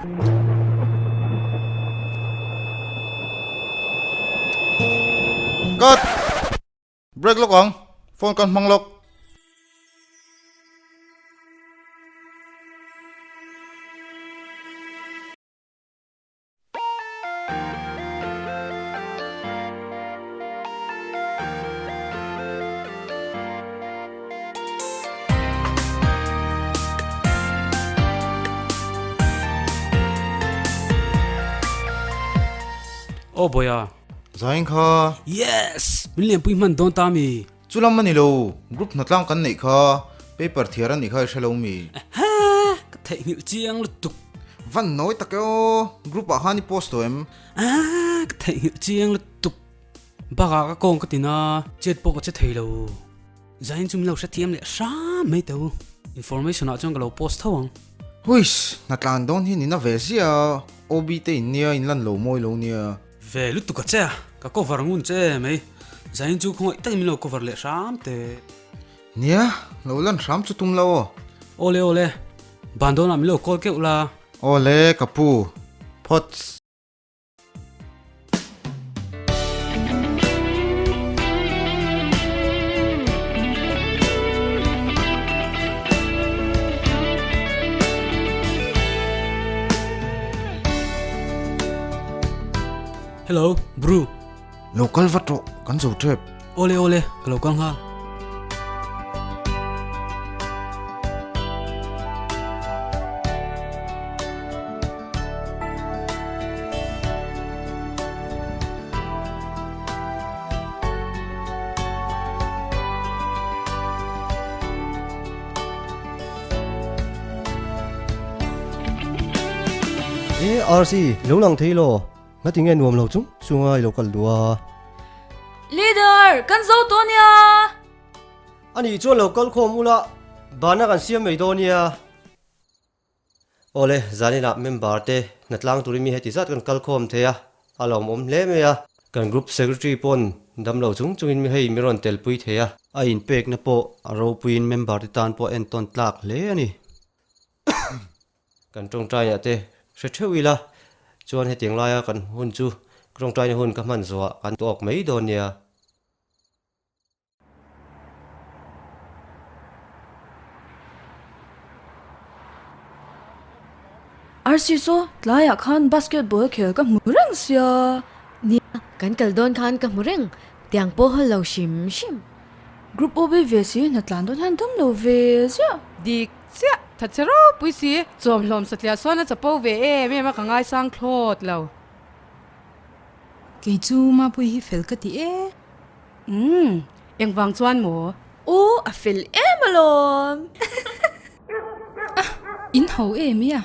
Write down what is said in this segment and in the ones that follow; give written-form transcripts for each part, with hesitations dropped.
Cut! Break lawk ang, phone kan hmang lawk. Aw Bawia. Zain kha. Yes! Min lianpui hman dawn ta mi? Chu lam a ni lo, group hnatlang kan neih kha paper thiar a nih kha i hre lo mi? Aha! Ka theihnghilh chiang lutuk. Van nawi tak e aw, group ah khan i post tawh em? Aha! Ka theihnghilh chiang lutuk. Bakah ka kawng ka tin a, chet pawh ka che thei lo. Zain chu min lo hrethiam leh hram mai teh u. Information ah chuan ka lo post tho ang. Huiss, hnatlan dawn hi nina ve ziah a, OB te in nia in lan lo mawi lo nia. Ve lutuk a che a, ka cover ngun che mai. Zain chu khawngaih takin min lo cover leh hram teh. Nia, lo lan hram chu tum lo aw. Awle awle, ban dawnah min lo call keuh la. Awle ka pu, phawts. Hello, bru. Lo kal vat rawh, kan zo tep. Awle awle, ka lo kal nghal. E RC, lo lang thei lo. Ngati nge nuam lo chung chunga i lo kal duh a? Leader, kan zo tawh nia! Anih chuan lo kal khawm ula, bana kan siam mai dawn nia. Awle, zaninah member te hnatlang turin mi heti zat kan kal khawm thei a, a lawmawm hle mai a. Kan group secretary pawn damlo chung chungin mi hei mi rawn telpui thei a. A inpekna pawh a ropuiin member te tan pawh entawn tlak hle a ni. Kan tawngtaina te hre theuh ila, chuan hetiang laia kan hun chu tawngtaina hun ka hman zawhah kan tawk mai dawn nia. Arsi saw tlaiah khan basketball khel ka hmu reng sia. Nia, kan kal dawn khan ka hmu reng, tiang pawh haw lo hrim hrim. Group OB ve si hna tlan dawn hian dam lo ve ziah. Dik chiah, thatchhe ropui si, chawmhlawm satliah sawn a chapo ve em em a ka ngaisang thlawt lo. Kei chu Mapui hi fel ka ti e. Umm, engvang chuan maw? Aw, a fel em alawm. Ah, in ho em i a?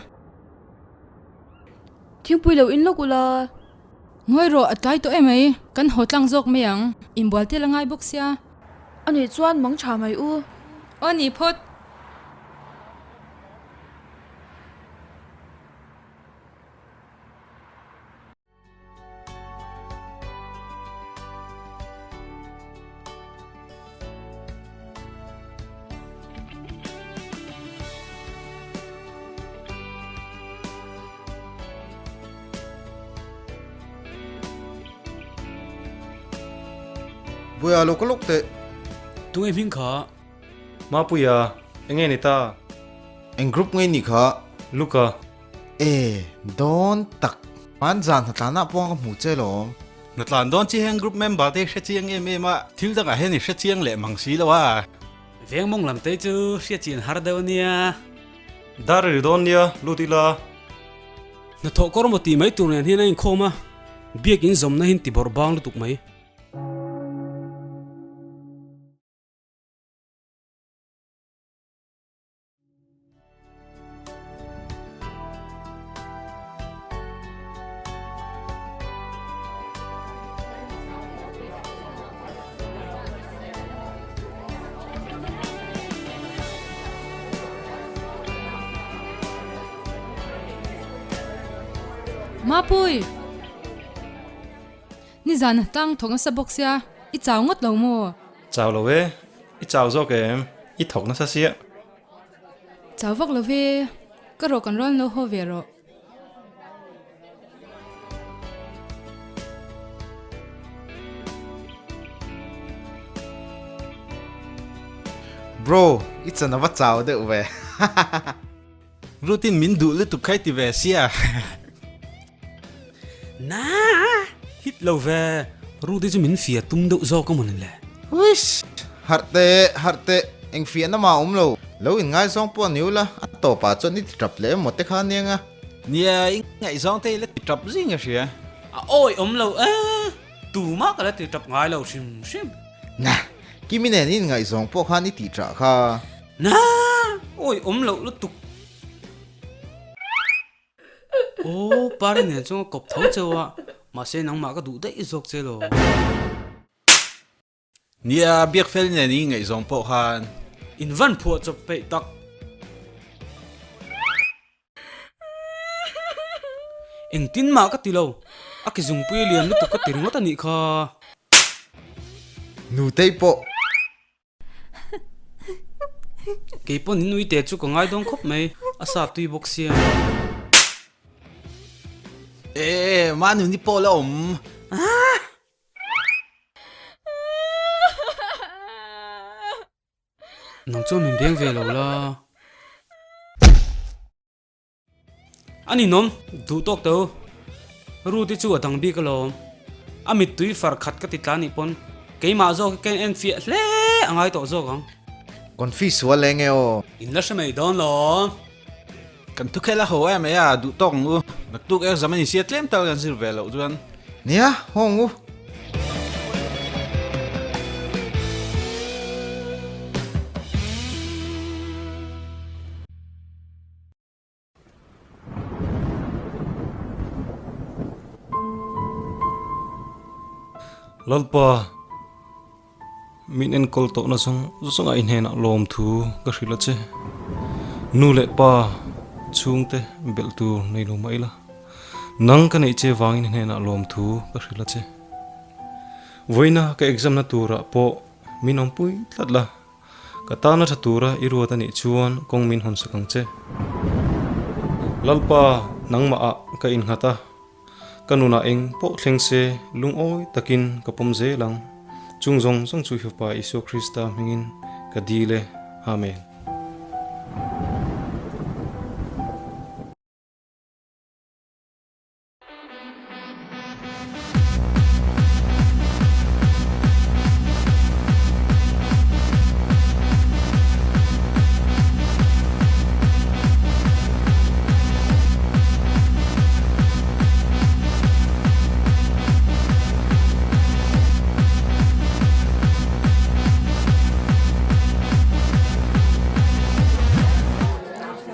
Thingpui lo in lawk ula. Ngawi rawh, a tlai tawh em mai. Kan haw tlang zawk mai ang. Inbual tel a ngai bawk sia. Anih chuan mang tha mai u. Aw ni phawt. Buia lo ka lawk teh. Tunge hming kha? Mapuia, enge ni ta? Eng group nge ni kha? Luka. E, dawn tak. Hman zan hnatlanah pawh ka hmu che lawm. Hnatlan dawn chi heng group member te hre chiang em em a, thil dangah hian i hre chiang leh mang si lo a. Veng mawng lam te chu hriat chian har deuh ania. Dar ri dawn nia, lut ila. Hnathawh kawr maw tih mai tur nen hian a inkhawm a, biakin zawmna hi ti bawrh bang lutuk mai. Mapui! Nizan tlang thawk nasa bawk sia, i chau ngawt lo maw? Chau lo e, i chau zawk em? I thawk nasa sia. Chau vak lo ve, ka rawh kan rawn lo haw ve rawh. Bro, i chan a va chau deuh ve. Rutin min duh lutuk kha i ti ve sia. Na! Hit lo ve. Ruti chu min fia tum deuh zawk a maw ni le? Huish! Harh teh, harh teh, eng fiahna mah a awm lo. Lo inngaizawng pawh a ni ula, a tawpah chuan i ti tap leh emaw te kha a nia nga. Nia, i ngaihzawng te i la ti tap zing a hria. A awi awm lo e, tumah ka la ti tap ngai lo hrim hrim. Na, Kimi nen i inngaihzawng pawh khan i tih tah kha. Na, awi awm loh lutuk. Aw, Pari nen chuan ka kawp tho cheu a, mahse nangmah ka duh daih zawk che lo. Nia, Biakfel nen i ngaihzawng pawh khan. In van phuah chawp peih tak. Engtin mah ka ti lo, a ke zungpui a lian lutuk ka ti ringawt a nih kha. Nutei pawh. Kei pawn in uite chu ka ngai dawn khawp mai, a sa tui bawk sia. E, mahni pawh la awm. Nang chuan min beng ve lo la. A ninawm, duh tawk teu. Ruth i chu a dang bik alawm. A mittui far khat ka ti tla nih pawn keimah zawk hi ka en fiah hle a ngai tawh zawk ang. Confi sual eng e aw. In la hre mai dawn lo. Kan thu khel a ho em mai a, duh tawk ang u. Naktuk exam a ni sia tlem tal kan zir ve loh chuan. Nia, haw ang u. Lalpa, min enkawl tawhna zawng zawng a i hnenah lawmthu ka hrilh a che. Nu leh pa chhungte belh tur nei lo mah ila, nang ka neih che vangin i hnenah lawmthu ka hrilh a che. Vawiina ka exam na turah pawh min awmpui tlat la. Ka tana tha tura i ruat a nih chuan kawng min hawn sak ang che. Lalpa, nangmah ah ka innghat a, ka nunah eng pawh thleng se lungawi takin ka pawm zel ang. Chung zawng zawng chu Fapa Isua Krista hmingin ka dil e. Amen.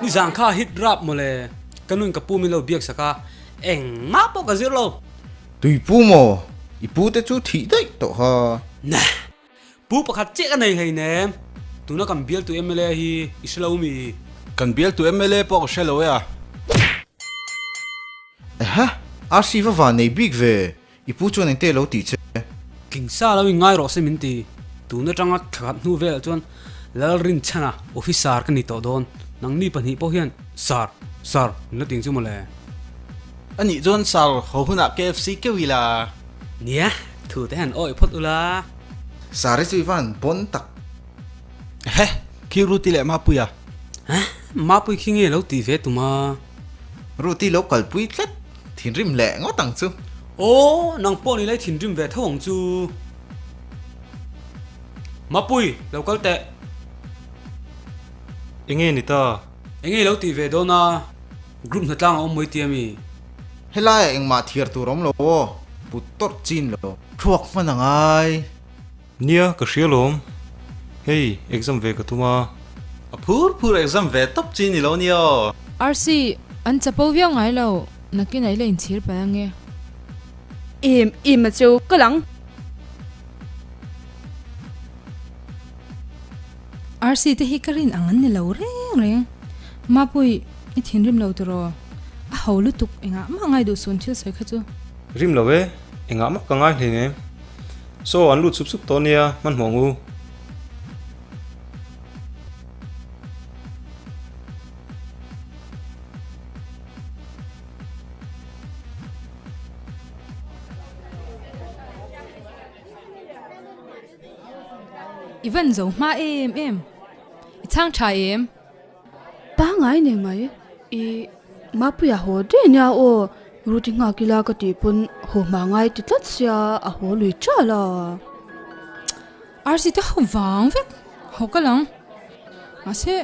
Nizan kha hit rap mawle. Ka nun ka pu min lo biak sak a, engmah pawh ka zir lo. Tui pu maw? I pu te chu thih daih tawh ha. Neh! Pu pakhat chiah ka nei hleinem. Tuna kan bialtu mla hi i hre lo mi? Kan bialtu mla pawh ka hre lo e a. Ehe! RC va van nei bik ve. I pu chuan engte lo tih che? Tling sa lo in ngai rawh se min ti. Tun atanga thla khat hnu velah chuan Lalrinchhana officer ka ni tawh dawn. Nangni pahnih pawh hian Sir, Sir min la ting chu mawle. Anih chuan Sir ho hunah KFC keuh ila. Nia, thu te han awih phawt ula. Sir hi chu i van pawn tak. Ehe, khi Ruti leh Mapuia. Hah, Mapui khi nge lo tih ve tum a? Ruti lo kalpui tlat, thinrim leh ngawt ang chu. Aw, nang pawh ni lai thinrim ve tho ang chu. Mapui, lo kal teh. Enge ni ta? Enge lo tih ve dawn a? Group hnatlang a awm mai tia mi? Helaiah engmah thiar tur awm lo aw, put tawrh chin lo. Thluak hman a ngai. Nia, ka hria lawm. Hei, exam ve ka tum a. A phur phur exam ve tawp chi ni lo nia aw. RC, an chapo viau ngai lo, nakin a i la inchhir palh ange. Em em a cheu ka lang. RC te hi ka rin ang an ni lo reng reng. Mapui, i thinrim lo tiraw? A ho lutuk, engah mah ngai duh sun thil sawi kha chu. Rim lo e, engah mah ka ngai hleinem. Saw an lut sup sup tawh nia, hmanhmawh ang u. I van zo hma em em. chhang tha em? Pangai nei mai. I Mapuia haw daih ania aw, Ruth i nghak ila ka tih pawn haw hma ngai ti tlat sia a haw lui ṭal a. Arsi te ho vang vek haw ka lang. Mahse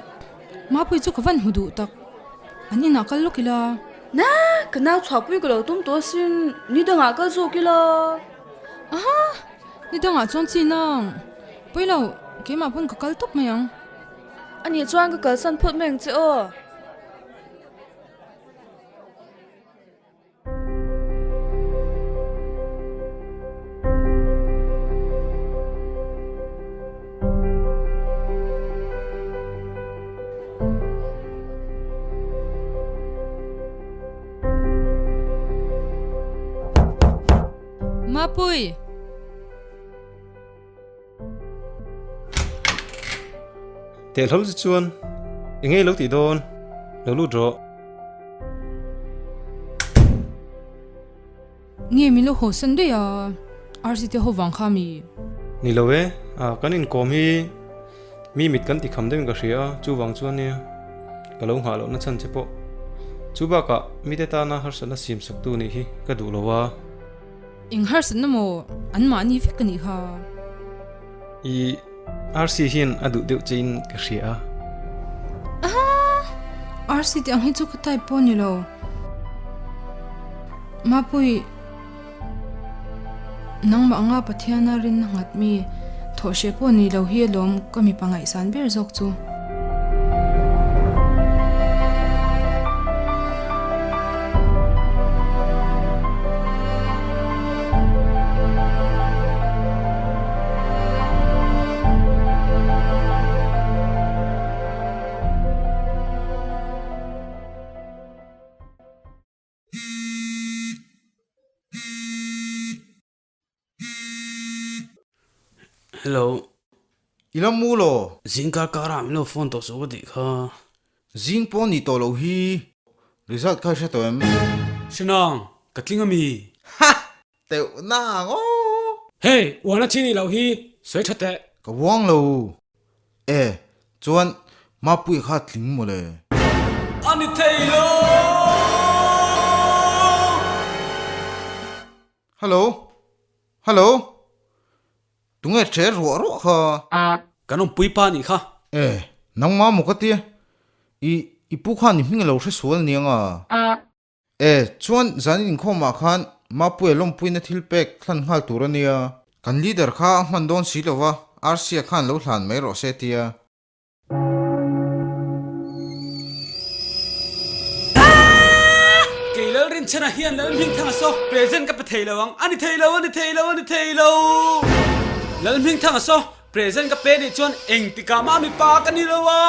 Mapuii chu ka van hmu duh tak. An inah kal lawk ila. Na, ka nau chhuahpui ka lo tum tawh asin, ni dangah kal zawk ila. Aha, ni dangah chuan chi nang. Pawi lo, keimah pawn ka kal tawp mai ang. Anih chuan ka kalsan phawt mai ang che aw. Mapui! Teh hlawl che chuan eng nge lo tih dawn? Lo lut rawh. Nge min lo haw san daih a, RC te ho vang kha mi? Ni lo e, kan inkawm hi mi mit kan ti kham deuhin ka hria a, chuvang chuan nia ka lo nghah lohna chhan che pawh. Chu bakah mite tana harsatna siam saktu nih hi ka duh lo a. Eng harsatna maw an mahni vek a nih kha? I RC hian a duh deuh che in ka hria a. Aha! RC tih ang hi chu ka type pawh a ni lo. Mapui, nangmah anga Pathiana rinna nghat mi thawh hreh pawh ni lo hi alawm ka mipa ngaihsan ber zawk chu. Hello. I la mu law? Zing kar karah min lo phone tawh suh ka tih kha. Zing pawh ni tawh loh hi. Result kha i hre tawh em? Hre nang, ka tling a mi? Ha! Teuh nang aw! Hey, uana chi nih loh hi, sawi tha teh. Ka uang lo. E, chuan Mapuia kha tling mawle. A ni thei lo! Hello? Hello? Tunge ṭhe ruah ruah kha? Kan awmpui pa nih kha. E, nangmah maw ka tia? I, i pu khan i hming a lo hre sual aniang a. E, chuan zanin inkhawmah khan Mapuia lawmpuina thil pek hlan nghal tur a nia. Kan leader kha a hman dawn si lova, Arsia khan lo hlan mai rawh se tia. Kei Lalrinchhana hian Lalhmingthanga saw present ka pe thei lo ang, a ni thei lo, a ni thei lo, a ni thei lo. Lalhmingthanga saw present ka pe nih chuan engtikah mah mipa ka ni lo a.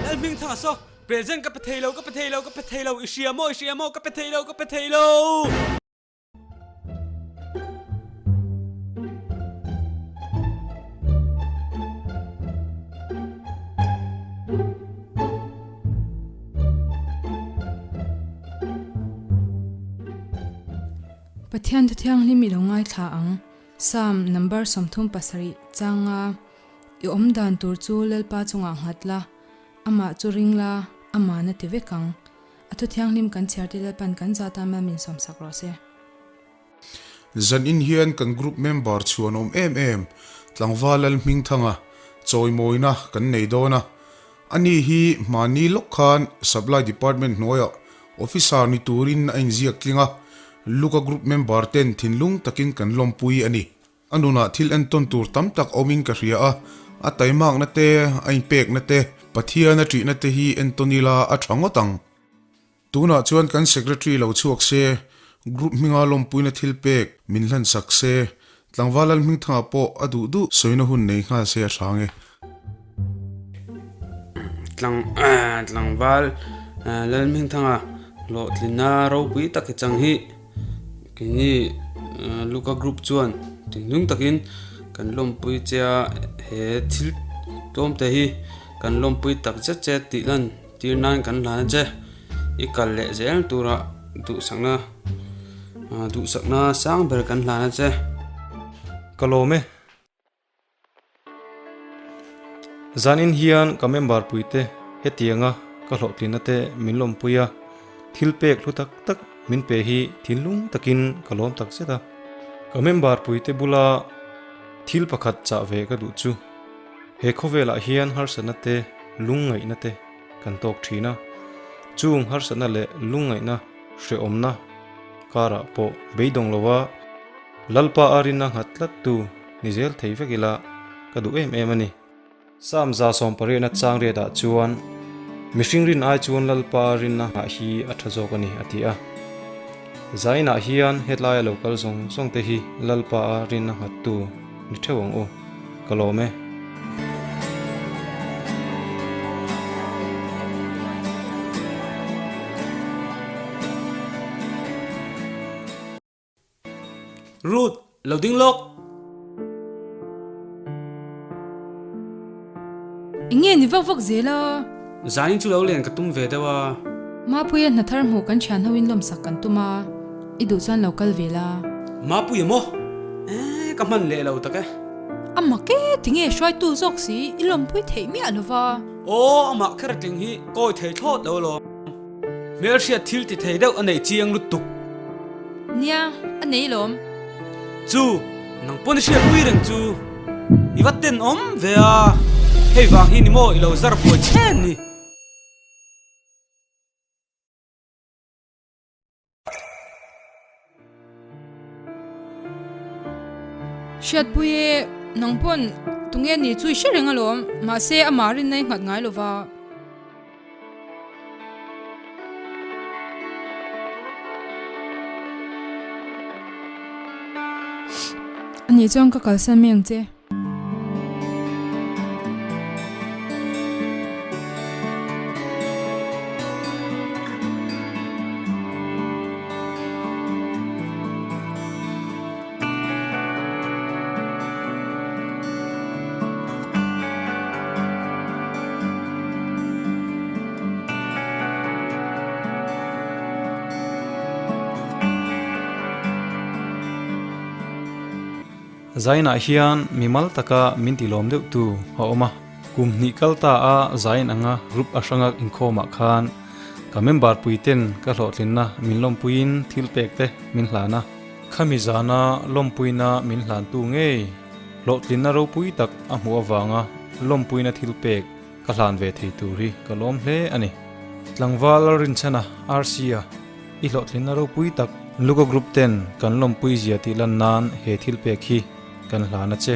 Lalhmingthanga saw present ka pe thei lo, ka pe thei lo, ka pe thei lo, i hria maw, i hria maw, ka pe thei lo, ka pe thei lo. Pathian thu thianghlim i lo ngaithla ang. Psalm number 37 changa i awm dan tur chu Lalpa chungah nghat la, amah chu ring la, amahna ti vek ang. A thu thianghlim kan chhiar te Lalpan kan zat a mal min sawmsak rawh se. Zan in hian kan group member chhuan awm em em Tlangval Lalhmingthanga chawimawina kan nei dawn a. Ani hi hmani lawk khan Supply Department hnuaiah Officer ni turin a inziak tling a, Luka group member ten thinlung takin kan lawmpui a ni. A nunah thil entawn tur tam tak awmin ka hria a, a taimakna te, a inpekna te, Pathian a ṭihna te hi entawn ila a ṭha ngawt ang. Tunah chuan kan Secretary lo chhuak se, Group hminga lawmpuina thil pek min hlansak se, Tlangval Lalhmingthanga pawh a duh duh sawina hun nei nghal se a hrang e. Tlangval Lalhmingthanga hlawhtlinna ropui tak hi chang hi. Keini Luka Group chuan tingnung takin kan lawmpui che a, he thil tlawm te hi kan lawmpui tak zet che tih lan tir nan kan hlan a che. I kal leh zel tura duhsakna duhsakna sang ber kan hlan a che. Ka lawm e. Zanin hian ka member puite hetianga ka hlawhtlinna te min lawmpui a, thil pek hlu tak tak min pe hi thinlung takin ka lawm tak zet a. Ka member puite bula thil pakhat chah ve ka duh chu he khawvelah hian harsatna te lungngaihna te kan tawk thin a, chung harsatna leh lungngaihna hrehawmna karah pawh beidawng lova Lalpa a rinna nghat tlattu ni zel thei vek ila ka duh em em a ni. Psalm 118 chang riatah chuan, Mihring rin ai chuan Lalpa a rinna nghah hi a tha zawk a ni a ti a. Zainah hian hetlaia lo kal zawng zawng te hi Lalpa a rinna nghattu ni theuh ang u. Ka lawm e. Ruth, lo ding lawk! Eng nge ni vak vak zel a? Zanin chu lo len ka tum ve deuh a. Mapuia hna thar hmuh kan thian hoin lawmsak kan tum a, i duh chuan lo kal ve la. Mapuia maw? Eeh, ka hman leh lo tak e. A mak e, tinge hruaitu zawk si i lawmpui theih miah lo va. Aw, amah kher tling hi kawi thei thlawt lo alawm. Hmelhriat thil ti thei deuh a nei chiang lutuk. Nia, a nei lawm. Chu, nang pawn i hriatpui reng chu. I va tenawm ve a, hei vang hi ni maw i lo zar buai chhen ni. Hriatpui e, nang pawn tunge ni chu i hre reng alawm, mahse amah rinna i nghat ngai lova. Anih chuan ka kalsan mai ang che. Zainah hian mimal taka min ti lawm deuh tu a awm a, kum hnih kal ta a Zain anga group a hranga inkhawmah khan ka member pui ten ka hlawhtlinna min lawmpuiin thil pek te min hlan a. Khami zana lawmpuina min hlantu ngei hlawhtlinna ropui tak a hmuh avanga lawmpuina thil pek ka hlan ve thei tur hi ka lawm hle a ni. Tlangval Rinchhana, RC-a, i hlawhtlinna ropui tak Luka Group ten kan lawmpui zia tih lan nan he thil pek hi kan hlan a che.